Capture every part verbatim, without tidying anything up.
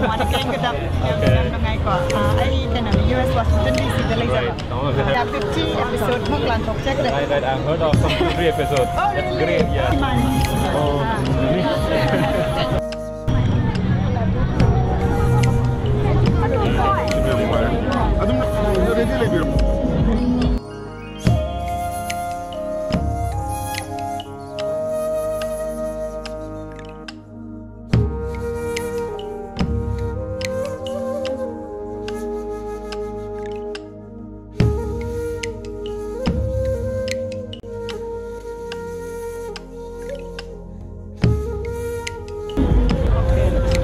ꯋꯥꯅ ꯀꯦꯟꯒꯗꯕ ꯌꯥꯝ ꯅꯨꯡꯉꯥꯏꯀꯣ꯫ ꯑꯥ, ꯑꯩ ꯀꯩꯅꯣꯅꯦ, ꯌꯨ ꯑꯦꯁ ꯋꯥꯁꯤꯡꯇꯟ ꯗꯤ ꯁꯤꯗ ꯂꯩꯖꯕ꯫ Right, ꯑꯥ, ꯐꯤꯐꯇꯤ ꯑꯦꯄꯤꯁꯣꯗꯃꯨꯛ ꯂꯥꯟꯊꯣꯛꯆꯈ꯭ꯔꯦ꯫ Right, right, I heard of some fifty episode. Oh, that's really? Great, yeah. ꯃꯥꯅꯤ꯫ ꯑꯣ, ꯑꯥ꯫ ꯑꯗꯨꯝ ready ꯂꯩꯕꯤꯔꯝꯃꯣ꯫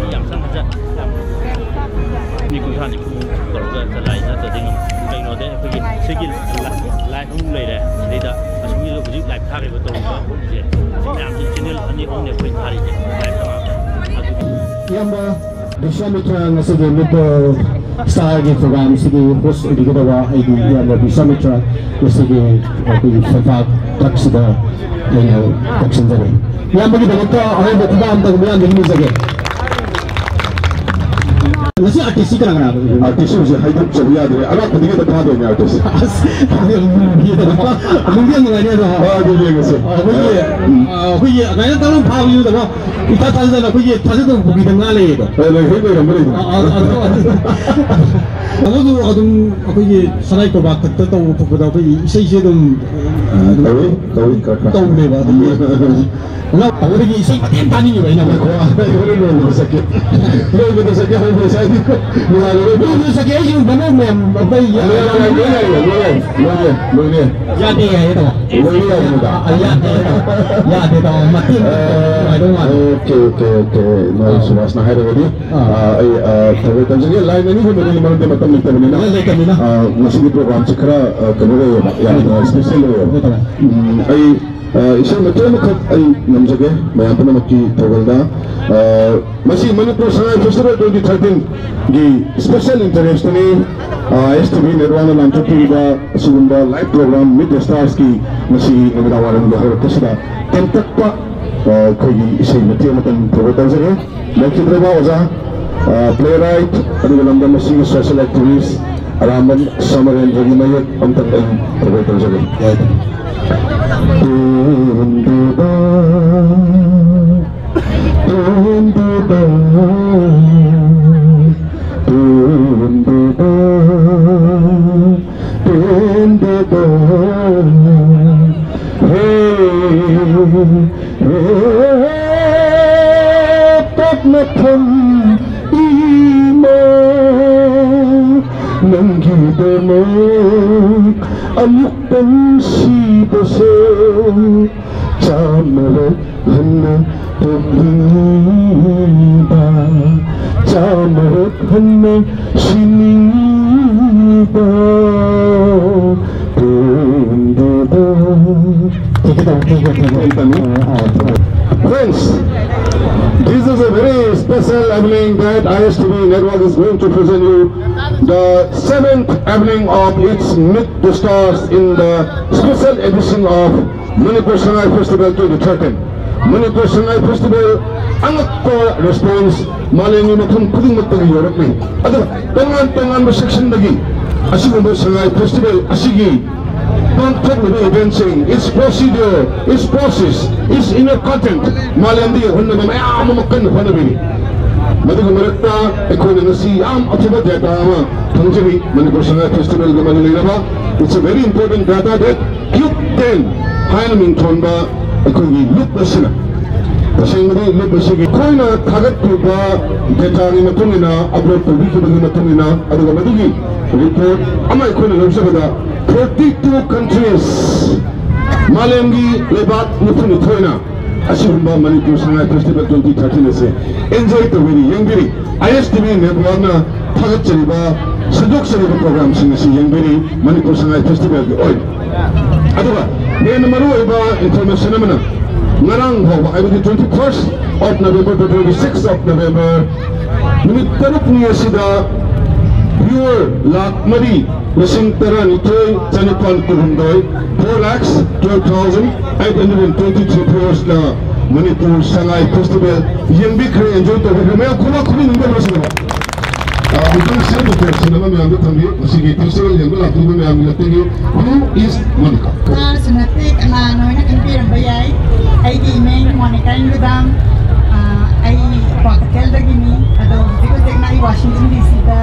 ꯃꯤ ꯌꯥꯝ ꯆꯪꯒꯗ꯭ꯔꯥ? ꯃꯤ ꯀꯨꯟꯊ꯭ꯔꯥ ꯅꯤꯐꯨ ꯇꯧꯔꯒ ꯆꯂꯥꯏ ꯅꯠꯇ꯭ꯔꯗꯤ ꯉꯝ-, ꯀꯩꯅꯣꯗ ꯑꯩꯈꯣꯏꯒꯤ ꯁꯤꯒꯤ ꯂꯥꯏꯐ ꯑꯃꯨꯛ ꯂꯩꯔꯦ, ꯑꯗꯩꯗ ꯑꯁꯣꯝꯒꯤꯁꯨ ꯍꯧꯖꯤꯛ ꯂꯥꯏꯐ ꯊꯥꯈ꯭ꯔꯤꯕ ꯇꯧꯔꯤꯕ ꯄꯣꯠꯁꯦ, ꯁꯤ ꯃꯌꯥꯝꯁꯤ ꯆꯦꯅꯦꯜ ꯑꯅꯤ ꯑꯍꯨꯝꯅꯦ ꯑꯩꯈꯣꯏ ꯊꯥꯔꯤꯁꯦ ꯂꯥꯏꯐ ꯇꯣꯉꯥꯟꯅ꯫ ꯑꯗꯨ ꯏꯌꯥꯝꯕ ꯕꯤꯁ꯭ꯋꯥꯃꯤꯇ꯭ꯔ ꯉꯁꯤꯒꯤ ꯃꯤꯠ ꯁ꯭ꯇꯥꯔꯒꯤ ꯄ꯭ꯔꯣꯒ꯭ꯔꯥꯝꯁꯤꯒꯤ ꯍꯣꯁ ꯑꯣꯏꯕꯤꯒꯗꯕ ꯑꯩꯒꯤ ꯏꯌꯥꯝꯕ ꯕꯤꯁ꯭ꯋꯥꯃꯤꯇ꯭ꯔ ꯉꯁꯤꯒꯤ ꯑꯩꯈꯣꯏꯒꯤ ꯐꯦꯟꯐꯥ ꯇ꯭ꯔꯛꯁꯤꯗ ꯑꯩꯅ ꯀꯛꯁꯤꯟꯖꯔꯦ꯫ ꯏꯌꯥꯝꯕꯒꯤꯗꯃꯛꯇ ꯑꯍꯧꯕ ꯈꯨꯕꯥꯛ ꯑꯝꯇꯪ ꯃꯤꯌꯥꯝꯗ ꯅꯤꯖꯒꯦ꯫ ꯉꯁꯤ ꯑꯥꯔꯇꯤꯁꯁꯤ ꯀꯅꯥ ꯀꯅꯥ? ꯑꯥꯔꯇꯤꯁꯁꯤ ꯍꯧꯖꯤꯛ ꯍꯥꯏꯗꯣꯛꯆꯕ ꯌꯥꯗ꯭ꯔꯦ꯫ ꯑꯔꯥꯛꯄꯗꯒꯤ ꯍꯦꯛꯇ ꯊꯥꯗꯣꯏꯅꯦ ꯑꯥꯔꯇꯤꯁꯁꯤ꯫ ꯑꯁ, ꯅꯨꯡꯗꯤ ꯌꯥꯝ ꯅꯨꯡꯉꯥꯏꯅꯦ ꯑꯗꯣ꯫ ꯑꯥ, ꯑꯗꯨ ꯌꯦꯡꯉꯁꯦ꯫ ꯑꯩꯈꯣꯏꯒꯤ, ꯑꯥ, ꯑꯩꯈꯣꯏꯒꯤ ꯑꯗꯨꯃꯥꯏꯅ ꯇꯧꯔ ꯐꯥꯕ ꯃꯤꯗꯨꯗꯀꯣ ꯏꯊꯥ ꯊꯥꯖꯗꯅ ꯑꯩꯈꯣꯏꯒꯤ ꯊꯥꯖꯗꯕ ꯄꯨꯈ꯭ꯔꯤꯗ ꯉꯥ ꯂꯩꯌꯦꯗꯣ꯫ ꯑꯦ, ꯂꯩ, ꯍꯦꯛ ꯂꯩꯔꯝꯕ ꯂꯩꯗꯅ꯫ ꯑ, ꯑ, ꯑꯗꯨ, ꯑꯗꯨ, ꯑꯗꯨ ꯑꯗꯨꯝ ꯑꯩꯈꯣꯏꯒꯤ ꯁꯅꯥꯏ ꯀꯣꯔꯕꯥꯔ ꯈꯛꯇ ꯇꯧꯕ ꯈꯣꯠꯄꯗ ꯑꯩꯈꯣꯏꯒꯤ ꯏꯁꯩꯁꯦ ꯑꯗꯨꯝ, ꯑ, ꯑꯗꯨꯝ ꯇꯧꯏ, ꯇꯧꯏ, ꯈꯔ, ꯈꯔ꯫ ꯇꯧꯅꯦꯕ꯫ ꯑꯗꯨꯒꯤ ꯎꯝ꯫ ꯑꯉꯥꯡ ꯑꯣꯏꯕꯗꯒꯤ ꯏꯁꯩ ꯃꯇꯦꯛ ꯑꯃ ꯇꯥꯅꯤꯡꯉꯤꯕ ꯑꯩꯅ꯫ ꯍꯣꯔꯦꯟ ꯂꯣꯏꯕꯗ ꯆꯠꯀꯦ꯫ ꯂꯣꯏꯕꯗ ꯆꯠꯀꯦ ꯍꯥꯏꯕ ꯉꯁꯥꯏꯗꯤ ꯅꯨꯡꯉꯥꯏꯔꯣꯏ꯫ ꯂꯣꯏꯕꯗ ꯆꯠꯀꯦ ꯍꯥꯏꯁꯤ ꯃꯅꯣ ꯃꯌꯥꯝ ꯑꯇꯩ ꯂꯣꯏ ꯌꯥꯏ, ꯂꯣꯏ ꯌꯥꯏ, ꯂꯣꯏ ꯌꯥꯏ, ꯂꯣꯏ ꯌꯥꯏ, ꯂꯣꯏ ꯌꯥꯏ꯫ ꯌꯥꯗꯦ ꯍꯥꯏꯌꯦ ꯇꯥꯃꯣ꯫ ꯂꯣꯏ ꯌꯥꯏ ꯍꯥꯏꯕ꯫ ꯑ, ꯌꯥꯗꯦ ꯍꯥꯏꯌꯦ ꯇꯥꯃꯣ꯫ ꯌꯥꯗꯦ ꯇꯥꯃꯣ꯫ ꯃꯇꯦꯡ ꯑ, ꯅꯨꯡꯉꯥꯏꯗꯧ ꯃꯥꯜꯂꯦ꯫ Okay, okay, okay. ꯅꯣꯏ ꯑꯥ꯫ ꯁꯨꯕꯥꯁꯅ ꯍꯥꯏꯔꯒꯗꯤ, ꯑꯥ꯫ ꯑꯥ, ꯑꯩ, ꯑꯥ, ꯊꯧꯒꯜ ꯇꯧꯖꯒꯦ꯫ ꯂꯥꯏꯟ ꯑꯅꯤ ꯍꯨꯝꯕꯗꯒꯤ ꯃꯔꯝꯗꯤ ꯃꯇꯝ ꯂꯩꯇꯕꯅꯤꯅ, ꯂꯩꯇꯕꯅꯤꯅ꯫ ꯑꯥ, ꯉꯁꯤꯒꯤ ꯄ꯭ꯔꯣꯒ꯭ꯔꯥꯝꯁꯦ ꯈꯔ, ꯑꯥ, ꯀꯩꯅꯣ ꯑꯣꯏꯌꯦꯕ, ꯌꯥꯝꯅ ꯍꯣꯏ꯫ ꯁ꯭ꯄꯦꯁꯦꯜ ꯑꯣꯏꯌꯦꯕ꯫ ꯍꯣꯏ, ꯇꯥꯃꯣ꯫ ꯎꯝ, ꯑꯩ, ꯑꯥ, ꯏꯁꯩ ꯃꯇꯦꯛ ꯑꯃꯈꯛ ꯑꯩ ꯅꯝꯖꯒꯦ, ꯃꯌꯥꯝ ꯄꯨꯝꯅꯃꯛꯀꯤ ꯊꯧꯒꯜꯗ꯫ ꯑꯥ, ꯃꯁꯤ Manipur Sangai festival twenty thirteen ꯒꯤ ꯁ꯭ꯄꯦꯁꯦꯜ ꯏꯟꯇꯔꯦꯁꯇꯅꯤ꯫ ꯑꯥ, ꯑꯦꯁ ꯇꯤ ꯚꯤ ꯅꯦꯠꯋꯥꯛꯅ ꯂꯥꯟꯊꯣꯛꯄꯤꯔꯤꯕ ꯑꯁꯤꯒꯨꯝꯕ ꯂꯥꯏꯚ ꯄ꯭ꯔꯣꯒ꯭ꯔꯥꯝ ꯃꯤꯠ ꯁ꯭ꯇꯥꯔꯁꯀꯤ ꯉꯁꯤ ꯅꯨꯃꯤꯗꯥꯡ ꯋꯥꯏꯔꯝꯒꯤ ꯍꯧꯔꯛꯄꯁꯤꯗ ꯇꯦꯟꯇꯛꯄ, ꯑꯥ, ꯑꯩꯈꯣꯏꯒꯤ ꯏꯁꯩ ꯃꯇꯦꯛ ꯑꯃꯇꯪ ꯊꯧꯒꯜ ꯇꯧꯖꯒꯦ꯫ ꯂꯩꯈꯤꯗ꯭ꯔꯕ ꯑꯣꯖꯥ Playwright ꯑꯗꯨꯒ ꯂꯝꯗꯝ ꯑꯁꯤꯒꯤ social activist ꯑꯔꯥꯝꯕꯝ ꯁꯃꯔꯦꯟꯗ꯭ꯔꯒꯤ ꯃꯌꯦꯛ ꯑꯝꯇꯪ ꯑꯩ ꯊꯧꯒꯜ ꯇꯧꯖꯒꯦ꯫ ꯇꯦꯟꯗꯨꯗ, ꯇꯦꯟꯗꯨꯗ, ꯇꯦꯟꯗꯨꯗ, ꯇꯦꯟꯗꯨꯗ, ꯍꯦ, ꯍꯦ, ꯄꯣꯛꯅꯐꯝ ꯏꯃꯥ, ꯅꯪꯒꯤꯗꯃꯛ ꯑꯃꯨꯛꯇꯪ ꯁꯤꯕꯁꯦ ꯆꯥꯝꯃꯔꯛ ꯍꯟꯅ ꯄꯣꯛꯅꯤꯡꯕ, ꯆꯥꯝꯃꯔꯛ ꯍꯟꯅ ꯁꯤꯅꯤꯡꯕ꯫ ꯄꯦꯟꯗꯦꯗ꯫ Thank you, thank you, thank you. ꯊꯦꯡꯀ꯭ꯌꯨ꯫ ꯑ, ꯑ, thank you. Friends, this is a very special evening that I S T V Network is going to present you the seventh evening of its Meet the Stars in the special edition of Manipur Sangai Festival twenty thirteen꯫ Manipur Sangai festival ꯑꯉꯛꯄ response ꯃꯥꯂꯦꯝꯒꯤ ꯃꯐꯝ ꯈꯨꯗꯤꯡꯃꯛꯇꯒꯤ ꯌꯧꯔꯛꯂꯤ꯫ ꯑꯗꯨꯒ ꯇꯣꯉꯥꯟ ꯇꯣꯉꯥꯟꯕ ꯁꯦꯛꯁꯟꯗꯒꯤ ꯑꯁꯤꯒꯨꯝꯕ ꯁꯉꯥꯏ festival ꯑꯁꯤꯒꯤ ꯄꯥꯡꯊꯣꯛꯂꯤꯕ ꯏꯚꯦꯟꯁꯤꯡ, its procedure, its process, its inner content ꯃꯥꯂꯦꯝꯗ ꯌꯧꯍꯟꯅꯕ ꯃꯌꯥꯝ ꯑꯃ ꯀꯟꯅ ꯍꯣꯠꯅꯕꯤꯔꯤ꯫ ꯃꯗꯨꯒꯤ ꯃꯔꯛꯇ ꯑꯩꯈꯣꯏꯅ ꯉꯁꯤ ꯌꯥꯝ ꯑꯐꯕ ꯗꯦꯇꯥ ꯑꯃ ꯐꯪꯖꯔꯤ꯫ ꯃꯅꯤꯄꯨꯔ ꯁꯉꯥꯏ ꯐꯦꯁꯇꯤꯚꯦꯜꯒ ꯃꯔꯤ ꯂꯩꯅꯕ, it's a very important data that cube ten ꯍꯥꯏꯅ ꯃꯤꯡꯊꯣꯟꯕ ꯑꯩꯈꯣꯏꯒꯤ ꯂꯨꯞ ꯑꯁꯤꯅ, ꯇꯁꯦꯡꯕꯗꯤ ꯂꯨꯞ ꯑꯁꯤꯒꯤ ꯑꯩꯈꯣꯏꯅ ꯊꯥꯒꯠꯈꯤꯕ ꯗꯦꯇꯥꯒꯤ ꯃꯇꯨꯡ ꯏꯟꯅ, ꯑꯞꯂꯣꯗ ꯇꯧꯕꯤꯈꯤꯕꯒꯤ ꯃꯇꯨꯡ ꯏꯟꯅ, ꯑꯗꯨꯒ ꯃꯗꯨꯒꯤ ꯔꯤꯄꯣꯔꯠ ꯑꯃ ꯑꯩꯈꯣꯏꯅ ꯂꯧꯖꯕꯗ, forty two countries, ꯃꯥꯂꯦꯝꯒꯤ ꯂꯩꯕꯥꯛ ꯅꯤꯐꯨ ꯅꯤꯊꯣꯏꯅ ꯑꯁꯤꯒꯨꯝꯕ Manipur Sangai festival twenty thirteen ꯑꯁꯤ ꯑꯦꯟꯖꯣꯏ ꯇꯧꯕꯤꯔꯤ, ꯌꯦꯡꯕꯤꯔꯤ꯫ ꯑꯥꯏ ꯑꯦꯁ ꯇꯤ ꯚꯤ ꯅꯦꯠꯋꯥꯔꯛꯅ ꯊꯥꯒꯠꯆꯔꯤꯕ, ꯁꯟꯗꯣꯛꯆꯔꯤꯕ ꯄ꯭ꯔꯣꯒ꯭ꯔꯥꯝꯁꯤꯡ ꯑꯁꯤ ꯌꯦꯡꯕꯤꯔꯤ ꯃꯅꯤꯄꯨꯔ ꯁꯉꯥꯏ ꯐꯦꯁꯇꯤꯚꯦꯜꯒꯤ ꯑꯣꯏꯅ꯫ ꯑꯗꯨꯒ ꯍꯦꯟꯅ ꯃꯔꯨꯑꯣꯏꯕ ꯏꯟꯐꯣꯔꯃꯦꯁꯟ ꯑꯃꯅ, ꯉꯔꯥꯡ ꯐꯥꯎꯕ, ꯍꯥꯏꯕꯗꯤ twenty first of November to twenty six of November, ꯅꯨꯃꯤꯠ ꯇꯔꯨꯛꯅꯤ ꯑꯁꯤꯗ ꯚ꯭ꯌꯨꯋꯔ ꯂꯥꯈ ꯃꯔꯤ ꯂꯤꯁꯤꯡ ꯇꯔꯥꯅꯤꯊꯣꯏ ꯆꯅꯤꯄꯥꯟ ꯀꯨꯟꯍꯨꯝꯗꯣꯏ, four lakhs twelve thousand eight hundred and twenty three viewersꯅ ꯃꯅꯤꯄꯨꯔ ꯁꯉꯥꯏ ꯐꯦꯁꯇꯤꯚꯦꯜ ꯌꯦꯡꯕꯤꯈ꯭ꯔꯦ, ꯑꯦꯟꯖꯣꯏ ꯇꯧꯕꯤꯈ꯭ꯔꯦ꯫ ꯃꯌꯥꯝ ꯈꯨꯕꯥꯛ ꯈꯨꯕꯤ ꯅꯤꯡꯕ ꯂꯣꯏꯁꯤꯜꯂꯕ? ꯑ, ꯑꯃꯨꯛꯇꯪ ꯁꯦꯝ ꯗꯣꯛꯇꯔ ꯁꯤꯟꯅꯕ ꯃꯌꯥꯝꯗ ꯊꯝꯕꯤꯌꯨ꯫ ꯃꯁꯤꯒꯤ ꯐꯦꯁꯇꯤꯚꯦꯜ ꯌꯦꯡꯕ ꯂꯥꯛꯄꯤꯕ ꯃꯌꯥꯝꯒꯤ ꯂꯛꯇꯒꯤ, who is Monica? ꯀꯅꯥꯁꯨ ꯅꯠꯇꯦ, ꯀꯅꯥꯅꯣ ꯍꯥꯏꯅ ꯈꯟꯕꯤꯔꯝꯕ ꯌꯥꯏ꯫ ꯑꯩꯒꯤ ꯏꯃꯤꯡ ꯃꯣꯅꯤꯀꯥ ꯏꯟꯒꯗꯥꯝ꯫ ꯑ, ꯑꯩ ꯀ꯭ꯋꯥꯀꯩꯊꯦꯜꯗꯒꯤꯅꯤ꯫ ꯑꯗꯣ ꯍꯧꯖꯤꯛ ꯍꯧꯖꯤꯛꯅ ꯑꯩ ꯋꯥꯁꯤꯡꯇꯟ ꯗꯤ ꯁꯤꯗ,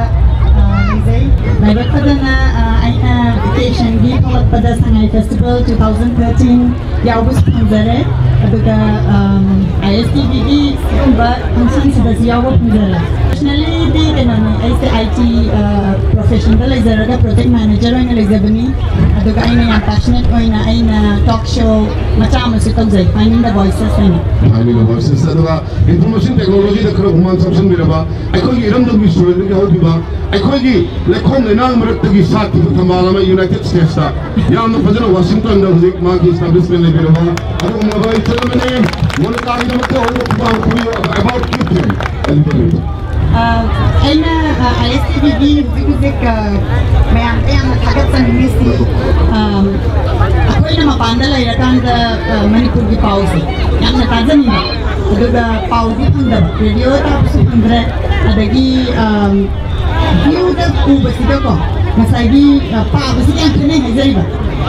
ꯑ, ꯂꯩꯖꯩ꯫ ꯂꯥꯏꯕꯛ ꯐꯗꯅ, ꯑ, ꯑꯩꯅ ꯚꯦꯀꯦꯁꯟꯒꯤ ꯊꯣꯛꯂꯛꯄꯗ ꯁꯉꯥꯏ ꯐꯦꯁꯇꯤꯚꯦꯜ ꯇꯨ ꯊꯥꯎꯖꯟ ꯊꯥꯔꯇꯤꯟ ꯌꯥꯎꯕꯁꯨ ꯐꯪꯖꯔꯦ꯫ ꯑꯗꯨꯒ, ꯑꯝ, ꯑꯥꯏ ꯑꯦꯁ ꯇꯤ ꯚꯤꯒꯤ ꯁꯤꯒꯨꯝꯕ ꯐꯪꯁꯟꯁꯤꯗꯁꯨ ꯌꯥꯎꯕ ꯐꯪꯖꯔꯦ꯫ ꯄꯔꯁꯅꯦꯜꯂꯤꯗꯤ ꯀꯩꯅꯣꯅꯤ, ꯑꯩꯁꯦ ꯑꯥꯏ ꯇꯤ, ꯑ, ꯄ꯭ꯔꯣꯐꯦꯁꯟꯗ ꯂꯩꯖꯔꯒ ꯄ꯭ꯔꯣꯖꯦꯛ ꯃꯦꯅꯦꯖꯔ ꯑꯣꯏꯅ ꯂꯩꯖꯕꯅꯤ꯫ ꯑꯗꯨꯒ ꯑꯩꯅ ꯌꯥꯝ ꯄꯦꯁꯅꯦꯠ ꯑꯣꯏꯅ ꯑꯩꯅ ꯇꯣꯛ ꯁꯣ ꯃꯆꯥ ꯑꯃꯁꯨ ꯇꯧꯖꯩ, Finding the Voices ꯍꯥꯏꯅ꯫ Finding the Voices꯫ ꯑꯗꯨꯒ ꯏꯟꯐꯣꯔꯃꯦꯁꯟ ꯇꯦꯛꯅꯣꯂꯣꯖꯤꯗ ꯈꯔ ꯍꯨꯃꯥꯡ ꯆꯥꯎꯁꯤꯟꯕꯤꯔꯕ ꯑꯩꯈꯣꯏꯒꯤ ꯏꯔꯝꯗꯝꯒꯤ ꯁꯣꯏꯜꯗꯒꯤ ꯍꯧꯈꯤꯕ ꯑꯩꯈꯣꯏꯒꯤ ꯂꯩꯈꯣꯝ ꯂꯩꯅꯥꯡ ꯃꯔꯛꯇꯒꯤ ꯁꯥꯠꯈꯤꯕ ꯊꯝꯕꯥꯜ ꯑꯃ ꯌꯨꯅꯥꯏꯇꯦꯗ ꯁ꯭ꯇꯦꯠꯁꯇ ꯌꯥꯝꯅ ꯐꯖꯅ ꯋꯥꯁꯤꯡꯇꯟꯗ ꯍꯧꯖꯤꯛ ꯃꯥꯒꯤ ꯏꯁꯇꯥꯕ꯭ꯂꯤꯁꯃꯦꯟ ꯂꯩꯕꯤꯔꯕ ꯑꯗꯨꯒꯨꯝꯂꯕ ꯏꯆꯜ ꯑꯃꯅꯤ꯫ ꯃꯣꯅꯤꯀꯥꯒꯤꯗꯃꯛꯇ ꯑꯍꯨꯝ ꯈꯨꯕꯥꯛ ꯈꯨꯕꯤꯌꯨ꯫ About you, please. ꯑ, ꯑꯩꯅ, ꯑ, ꯑꯥꯏ ꯑꯦꯁ ꯇꯤ ꯚꯤꯒꯤ ꯍꯧꯖꯤꯛ ꯍꯧꯖꯤꯛ, ꯑ, ꯃꯌꯥꯝꯗ ꯌꯥꯝꯅ ꯊꯥꯒꯠꯆꯅꯤꯡꯉꯤꯁꯤ, ꯑ, ꯑꯩꯈꯣꯏꯅ ꯃꯄꯥꯟꯗ ꯂꯩꯔꯀꯥꯟꯗ, ꯑ, ꯃꯅꯤꯄꯨꯔꯒꯤ ꯄꯥꯎꯁꯦ ꯌꯥꯝꯅ ꯇꯥꯖꯅꯤꯡꯕ, ꯑꯗꯨꯒ ꯄꯥꯎꯗꯤ ꯐꯪꯗꯕ, ꯔꯦꯗꯤꯑꯣ ꯇꯥꯕꯁꯨ ꯐꯪꯗ꯭ꯔꯦ, ꯑꯗꯒꯤ, ꯑ, ꯚ꯭ꯌꯨꯗ ꯎꯕꯁꯤꯒꯀꯣ ꯉꯁꯥꯏꯒꯤ, ꯑ, ꯄꯥꯕꯁꯤꯒ ꯌꯥꯝ ꯈꯦꯠꯅꯩ ꯍꯥꯏꯖꯔꯤꯕ꯫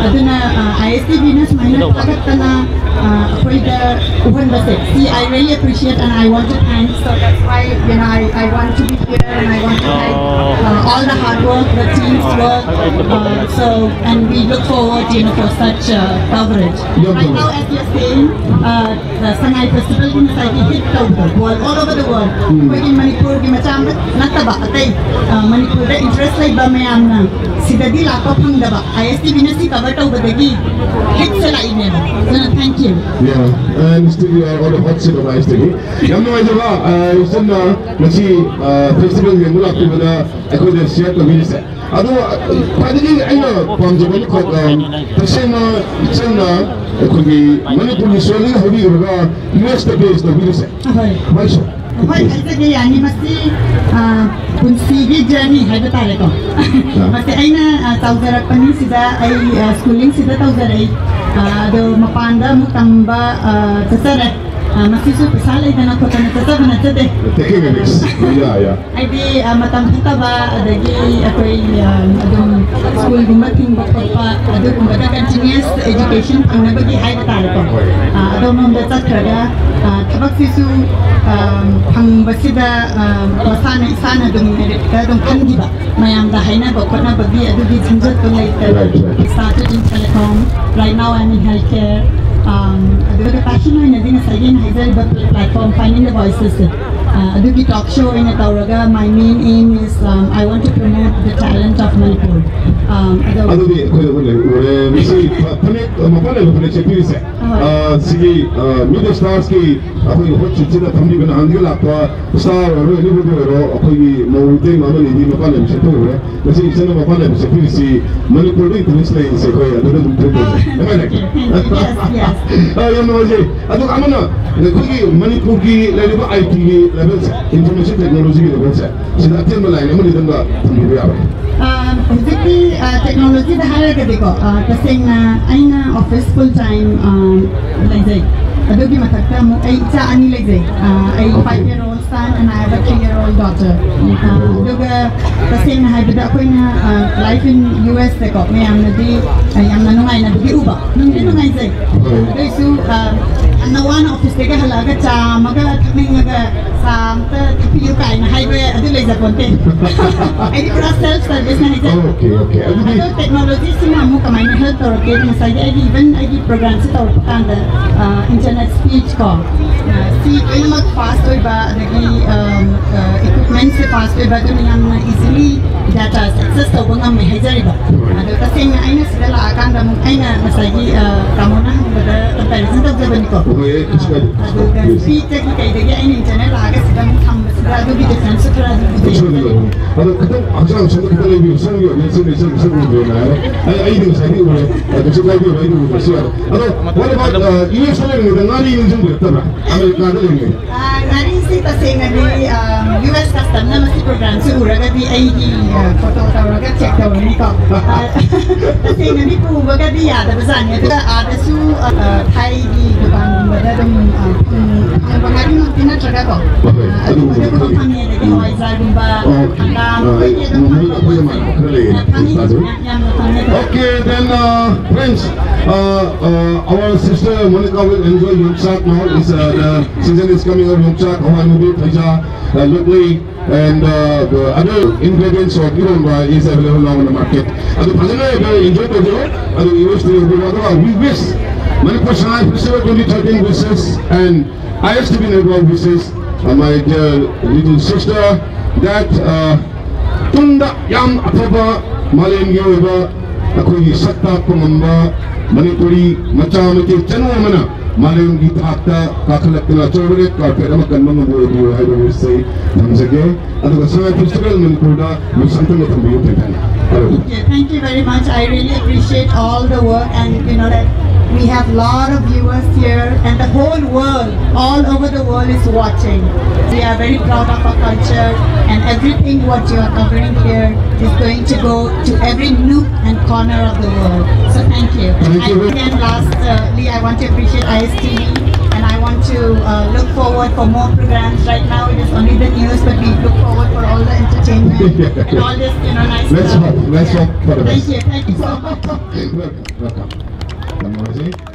ꯑꯗꯨꯅ, ꯑ, ꯑꯥꯏ ꯑꯦꯁ ꯇꯤ ꯚꯤꯅ ꯁꯨꯃꯥꯏꯅ ꯊꯥꯒꯠꯇꯅ, ꯑ, ꯑꯩꯈꯣꯏꯗ ꯎꯍꯟꯕꯁꯦ, see, I really appreciate and I want to thank. So that's why, you know, I, I want to be here and I want to thank, uh, all the hard work, the team's work. Uh, so, and we look forward, you know, for such, uh, coverage. Right now, as you're saying, uh, ꯁꯉꯥꯏ ꯐꯦꯁꯇꯤꯚꯦꯜꯒꯤ ꯉꯁꯥꯏꯒꯤ ꯍꯤꯠ ꯇꯧꯕꯗꯣ, world, all over the world, ꯑꯩꯈꯣꯏꯒꯤ ꯃꯅꯤꯄꯨꯔꯒꯤ ꯃꯆꯥ ꯑꯃ ꯅꯠꯇꯕ ꯑꯇꯩ, ꯑ, ꯃꯅꯤꯄꯨꯔꯗ ꯏꯟꯇꯔꯦꯁ ꯂꯩꯕ ꯃꯌꯥꯝꯅ ꯁꯤꯗꯗꯤ ꯂꯥꯛꯄ ꯐꯪꯗꯕ, ꯑꯥꯏ ꯑꯦꯁ ꯇꯤ ꯚꯤꯅ ꯁꯤ ꯀꯚꯔ ꯇꯧꯕꯗꯒꯤ ꯍꯤꯠꯁꯦ ꯂꯥꯛꯏꯅꯦꯕ꯫ ꯑꯗꯨꯅ thank you. Yeah, and still we are on the hot seat of ice ꯇꯒꯤ꯫ ꯌꯥꯝ ꯅꯨꯡꯉꯥꯏꯖꯕ, ꯑ, ꯏꯆꯟꯅ ꯉꯁꯤ, ꯑ, ꯐꯦꯁꯇꯤꯚꯦꯜ ꯌꯦꯡꯕ ꯂꯥꯛꯄꯤꯕꯗ ꯑꯩꯈꯣꯏꯗ ꯁꯤꯌꯔ ꯇꯧꯕꯤꯔꯤꯁꯦ꯫ ꯑꯗꯣ, ꯈ꯭ꯋꯥꯏꯗꯒꯤ ꯑꯩꯅ ꯄꯥꯝꯖꯕ ꯑꯃꯈꯛ, ꯑ, ꯇꯁꯦꯡꯅ ꯏꯆꯟꯅ ꯑꯩꯈꯣꯏꯒꯤ ꯃꯅꯤꯄꯨꯔꯒꯤ ꯁꯣꯏꯜꯗꯒꯤ ꯍꯧꯕꯤꯔꯒ ꯌꯨ ꯑꯦꯁꯇ ꯕꯦꯁ ꯇꯧꯕꯤꯔꯤꯁꯦ꯫ ꯍꯣꯏ꯫ Why so? ꯍꯣꯏ, ꯍꯥꯏꯖꯒꯦ, ꯌꯥꯅꯤ꯫ ꯃꯁꯤ, ꯑ, ꯄꯨꯟꯁꯤꯒꯤ ꯖꯔꯅꯤ ꯍꯥꯏꯕ ꯇꯥꯔꯦꯀꯣ꯫ ꯑ꯫ ꯃꯁꯤ ꯑꯩꯅ, ꯑ, ꯆꯥꯎꯖꯔꯛꯄꯅꯤ ꯁꯤꯗ, ꯑꯩ, ꯑ, ꯁ꯭ꯀꯨꯂꯤꯡ ꯁꯤꯗ ꯇꯧꯖꯔꯛꯏ꯫ ꯑ, ꯑꯗꯣ ꯃꯄꯥꯟꯗ ꯑꯃꯨꯛ ꯇꯝꯕ, ꯑ, ꯆꯠꯆꯔꯦ꯫ ꯑ, ꯃꯁꯤꯁꯨ ꯄꯩꯁꯥ ꯂꯩꯗꯅ ꯈꯣꯠꯇꯅ ꯆꯠꯆꯕ ꯅꯠꯆꯗꯦ꯫ Taking a risk. Yeah, yeah. ꯍꯥꯏꯗꯤ, ꯑ, ꯃꯇꯝ ꯐꯠꯇꯕ, ꯑꯗꯒꯤ ꯑꯩꯈꯣꯏ, ꯑ, ꯑꯗꯨꯝ ꯁ꯭ꯀꯨꯜꯒꯨꯝꯕ ꯊꯤꯡꯕ ꯈꯣꯠꯄ, ꯑꯗꯨꯒꯨꯝꯕꯗ continuous education ꯐꯪꯅꯕꯒꯤ ꯍꯥꯏꯕ ꯇꯥꯔꯦꯀꯣ꯫ ꯑ, ꯑꯗꯣꯝꯂꯣꯝꯗ ꯆꯠꯈ꯭ꯔꯒ, ꯑ, ꯊꯕꯛꯁꯤꯁꯨ, ꯑ, ꯐꯪꯕꯁꯤꯗ, ꯑ, ꯃꯁꯥꯅ ꯏꯁꯥꯅ ꯑꯗꯨꯝ ꯃꯦꯔꯤꯠꯇ ꯑꯗꯨꯝ ꯈꯟꯈꯤꯕ, ꯃꯌꯥꯝꯗ ꯍꯥꯏꯅꯕ ꯈꯣꯠꯅꯕꯒꯤ ꯑꯗꯨꯒꯤ ꯁꯤꯟꯖꯠꯇꯨ ꯂꯩꯇꯕ꯫ Right, right. Start in telecom, right now I'm in healthcare. ꯑꯝ, ꯑꯗꯨꯒ passion ꯑꯣꯏꯅꯗꯤ ꯉꯁꯥꯏꯒꯤ ꯑꯩꯅ ꯍꯥꯏꯖꯔꯤꯕ platform Finding the Voices ꯁꯦ, ꯑ, ꯑꯗꯨꯒꯤ talk show ꯑꯣꯏꯅ ꯇꯧꯔꯒ, my main aim is, um, I want to promote the talent of Manipur. ꯑꯝ, ꯑꯗꯣ ꯑꯗꯨꯗꯤ ꯑꯩꯈꯣꯏꯗ ꯎꯠꯂꯦ, ꯎꯔꯦ꯫ ꯃꯁꯤ ꯐ-, ꯐꯅꯦꯛ, ꯃꯄꯥꯟ ꯅꯥꯏꯕ ꯐꯅꯦꯛ ꯁꯦꯠꯄꯤꯔꯤꯁꯦ꯫ ꯑꯍꯣꯏ꯫ ꯑ, ꯁꯤꯒꯤ, ꯑ, Meet the Stars ꯀꯤ ꯑꯩꯈꯣꯏꯒꯤ ꯍꯣꯠ ꯁꯤꯠꯁꯤꯗ ꯐꯝꯕꯤꯕ ꯅꯍꯥꯟꯗꯒꯤ ꯂꯥꯛꯄ star ꯑꯣꯏꯔꯣ, anybody ꯑꯣꯏꯔꯣ, ꯑꯩꯈꯣꯏꯒꯤ ꯃꯧ ꯏꯇꯩꯃ ꯑꯃꯅꯤꯗꯤ ꯃꯄꯥꯟ ꯅꯥꯏꯕ ꯁꯦꯠꯄ ꯎꯔꯦ꯫ ꯉꯁꯤ ꯏꯆꯟꯅ ꯃꯄꯥꯟ ꯅꯥꯏꯕ ꯁꯦꯠꯄꯤꯔꯤꯁꯤ ꯃꯅꯤꯄꯨꯔꯗ interest ꯂꯩꯔꯤꯁꯦ ꯑꯩꯈꯣꯏ ꯑꯗꯨꯗ ꯑꯗꯨꯝ ꯊꯣꯛꯑꯦ꯫ Am I right? Yes, yes. ꯑ, ꯌꯥꯝ ꯅꯨꯡꯉꯥꯏꯖꯩ꯫ ꯑꯗꯨꯒ ꯑꯃꯅ ꯑꯩꯈꯣꯏꯒꯤ ꯃꯅꯤꯄꯨꯔꯒꯤ ꯂꯩꯔꯤꯕ I T ꯒꯤ level ꯁꯦ, information technology ꯒꯤ level ꯁꯦ, ꯁꯤꯗ ꯑꯇꯦꯟꯕ line ꯑꯃꯅꯤꯗꯪꯒ ꯊꯝꯕꯤꯕ ꯌꯥꯕ꯭ꯔꯥ? ꯑ, ꯍꯧꯖꯤꯛꯇꯤ, ꯑ, technology ꯗ ꯍꯥꯏꯔꯒꯗꯤꯀꯣ, ꯑ, ꯇꯁꯦꯡꯅ ꯑꯩꯅ office full time, ꯑ, ꯂꯩꯖꯩ꯫ ꯑꯗꯨꯒꯤ ꯃꯊꯛꯇ ꯑꯃꯨꯛ ꯑꯩ ꯏꯆꯥ ꯑꯅꯤ ꯂꯩꯖꯩ꯫ ꯑ, ꯑꯩ Okay. Five year old son and I have a three year old daughter. ꯑ, ꯑꯗꯨꯒ ꯇꯁꯦꯡꯅ ꯍꯥꯏꯕꯗ ꯑꯩꯈꯣꯏꯅ, ꯑ, life in U S ꯁꯦꯀꯣ, ꯃꯌꯥꯝꯅꯗꯤ, ꯑ, ꯌꯥꯝꯅ ꯅꯨꯡꯉꯥꯏꯅꯕꯨꯗꯤ ꯎꯕ, ꯅꯨꯡꯗꯤ ꯅꯨꯡꯉꯥꯏꯖꯩ꯫ ꯍꯣꯏ꯫ ꯑꯗꯨꯏꯁꯨ, ꯑ, ꯌꯥꯝꯅ ꯋꯥꯅ office ꯇꯒꯤ ꯍꯜꯂꯛꯑꯒ ꯆꯥ ꯑꯃꯒ ꯊꯛꯅꯤꯡꯉꯒ ꯆꯥ ꯑꯝꯇ ꯊꯛꯄꯤꯌꯨ ꯀꯥꯏꯅ ꯍꯥꯏꯕ ꯑꯗꯨ ꯂꯩꯖꯄꯣꯟꯇꯦ꯫ ꯑꯩꯗꯤ ꯄꯨꯔꯥ self service ꯅ ꯍꯥꯏꯖꯔꯤ꯫ Okay, okay. ꯑꯗꯨꯗꯤ ꯑꯗꯣ technology ꯁꯤꯅ ꯑꯃꯨꯛ ꯀꯃꯥꯏꯅ help ꯇꯧꯔꯛꯀꯦ? ꯉꯁꯥꯏꯒꯤ ꯑꯩꯒꯤ, even ꯑꯩꯒꯤ program ꯁꯤ ꯇꯧꯔꯛꯄ ꯀꯥꯟꯗ, ꯑ, internet speech ꯀꯣ, ꯑ, ꯁꯤ ꯂꯣꯏꯅꯃꯛ fast ꯑꯣꯏꯕ, ꯑꯗꯒꯤ, ꯑ, ꯑ, equipment ꯁꯦ fast ꯑꯣꯏꯕ, ꯑꯗꯨꯅ ꯌꯥꯝꯅ easily data access ꯇꯧꯕ ꯉꯝꯃꯦ ꯍꯥꯏꯖꯔꯤꯕ꯫ ꯑꯗꯣ ꯇꯁꯦꯡꯅ ꯑꯩꯅ ꯁꯤꯗ ꯂꯥꯛꯑꯀꯥꯟꯗ ꯑꯃꯨꯛ ꯑꯩꯅ ꯉꯁꯥꯏꯒꯤ, ꯑ, ꯇꯥꯃꯣꯅ ꯍꯪꯕꯗ comparison ꯇꯧꯖꯕꯅꯤꯀꯣ꯫ ꯍꯣꯏ, ꯀꯩꯁꯨ ꯀꯥꯏꯗꯦ꯫ ꯑꯗꯨꯒ Yes. Speech ꯇꯒꯤ ꯀꯩꯗꯒꯤ ꯑꯩꯅ internet ꯂꯥꯛꯑꯒ ꯁꯤꯗ ꯑꯃꯨꯛ ꯊꯝꯕꯁꯤꯗ ꯑꯗꯨꯒꯤ difference ꯁꯨ ꯈꯔ ꯑꯗꯨꯝ ꯎꯖꯩ꯫ ꯁꯣꯝꯗ ꯂꯩꯔꯣ꯫ ꯑꯗꯣ ꯈꯤꯇꯪ ꯍꯛꯆꯥꯡ ꯁꯣꯝꯗ ꯈꯤꯇꯪ ꯂꯩꯕꯤꯌꯨ꯫ ꯁꯣꯝꯒꯤ audience ꯁꯤꯡ ꯁꯣꯝ, ꯁꯣꯝ ꯎꯗ꯭ꯔꯦꯅ ꯍꯥꯏꯔꯦ꯫ ꯑꯩ, ꯑꯩꯗꯤ ꯉꯁꯥꯏꯗꯤ ꯎꯔꯦ꯫ ꯑ, ꯀꯩꯁꯨ ꯀꯥꯏꯗꯦ, ꯑꯩꯗꯤ ꯎꯗ꯭ꯔꯁꯨ ꯌꯥꯔꯦ꯫ ꯑꯗꯣ what about, ꯑ, U S ꯗ ꯂꯩꯔꯤꯉꯩꯗ ꯉꯥꯔꯤ ꯅꯤꯡꯁꯤꯡꯕꯤꯔꯛꯇꯕ꯭ꯔꯥ? ꯑꯃꯦꯔꯤꯀꯥꯗ ꯂꯩꯔꯤꯉꯩꯗ꯫ ꯑ, ꯉꯥꯔꯤꯁꯦ ꯇꯁꯦꯡꯅꯗꯤ ꯌꯨ ꯑꯦꯁ ꯀꯁꯇꯝꯅ ꯃꯁꯤ ꯄ꯭ꯔꯣꯒ꯭ꯔꯥꯝꯁꯤ ꯎꯔꯒꯗꯤ ꯑꯩꯒꯤ ꯐꯣꯇꯣ ꯇꯧꯔꯒ ꯆꯦꯛ ꯇꯧꯔꯅꯤꯀꯣ꯫ ꯑ, ꯇꯁꯦꯡꯅꯗꯤ ꯄꯨꯕꯒꯗꯤ ꯌꯥꯗꯕꯖꯥꯠꯅꯤ꯫ ꯑꯗꯨꯒ ꯑꯥꯗꯁꯨ ꯑ, ꯊꯥꯏꯒꯤ ꯗꯨꯀꯥꯟꯒꯨꯝꯕꯗ ꯑꯗꯨꯝ ꯑ, ꯐꯪ- ꯐꯪꯕ ꯉꯥꯔꯤꯃꯛꯇꯤ ꯅꯠꯇ꯭ꯔꯒꯀꯣ꯫ ꯍꯣꯏ, ꯑ, ꯑꯗꯨꯒꯨꯝꯕꯗ ꯑꯗꯨꯒꯨꯝꯕꯗ ꯈꯪꯉꯦ꯫ ꯈꯪꯉꯦ, ꯑꯗꯒꯤ ꯎꯝ꯫ ꯍꯋꯥꯏꯖꯥꯔꯒꯨꯝꯕ, ꯑꯣꯀꯦ꯫ ꯍꯪꯒꯥꯝ, ꯑ, ꯑꯩꯈꯣꯏꯒꯤ ꯑꯗꯨꯝ ꯃꯣꯏ ꯐꯪꯕ ꯑꯩꯈꯣꯏ ꯄꯣꯠꯁꯦ꯫ ꯃꯥꯟꯅꯕ ꯈꯔ ꯂꯩꯌꯦ, ꯑ, ꯐꯪꯉꯤ, ꯇꯥꯖꯧ꯫ ꯌꯥꯝ, ꯌꯥꯝꯅ ꯐꯪꯉꯤ꯫ Okay, then, uh, friends, uh, uh, our sister Monica will enjoy Yongchak now. It's, uh, the season is coming of Yongchak, Hawai Mubi, Thaija, uh, Lukli, and uh, the other ingredients of Ironba is available now in the market. ꯑꯗꯨ ꯐꯖꯅ ꯑꯩꯈꯣꯏ enjoy ꯇꯧꯖꯔꯣ꯫ ꯑꯗꯨ ꯏꯔꯣꯏꯁꯤꯗꯤ ꯌꯧꯕꯤꯔꯣ꯫ ꯑꯗꯨꯒ we wish Manipur Shanghai Festival twenty thirteen wishes and I S T V Network wishes, uh, my dear little sister, that uh, ꯇꯨꯡꯗ ꯌꯥꯝ ꯑꯐꯕ ꯃꯥꯂꯦꯝꯒꯤ ꯑꯣꯏꯕ ꯑꯩꯈꯣꯏꯒꯤ ꯁꯛ ꯇꯥꯛꯄ ꯉꯝꯕ ꯃꯅꯤꯄꯨꯔꯤ ꯃꯆꯥ ꯃꯆꯦ ꯆꯅꯨ ꯑꯃꯅ ꯃꯥꯂꯦꯝꯒꯤ ꯊꯥꯛꯇ ꯀꯥꯈꯠꯂꯛꯇꯨꯅ ꯑꯆꯧꯕ ꯔꯦꯠ ꯀꯥꯔꯄꯦꯠ ꯑꯃ ꯀꯟꯕ ꯉꯝꯕ ꯑꯣꯏꯕꯤꯌꯨ ꯍꯥꯏꯕ ꯋꯤꯁꯁꯤ ꯊꯝꯖꯒꯦ꯫ ꯑꯗꯨꯒ ꯁꯉꯥꯏ ꯐꯦꯁꯇꯤꯚꯦꯜ ꯃꯅꯤꯄꯨꯔꯗ ꯃꯁꯛ ꯈꯪꯅ ꯊꯝꯕꯤꯌꯨ ꯊꯦꯡꯅꯅꯤ꯫ Hello. Thank you, thank you very much. I really appreciate all the work, and you know that we have a lot of viewers here, and the whole world, all over the world is watching. We are very proud of our culture, and everything what you are covering here is going to go to every nook and corner of the world. So thank you. Thank you. And again, lastly, I want to appreciate I S T V, and I want to uh, look forward for more programs. Right now, it is only the news, but we look forward for all the entertainment and all this, you know, nice Let's stuff. Hope, let's Yeah. Hope for the best. Thank you, thank you so much. Welcome, welcome. Come on, see?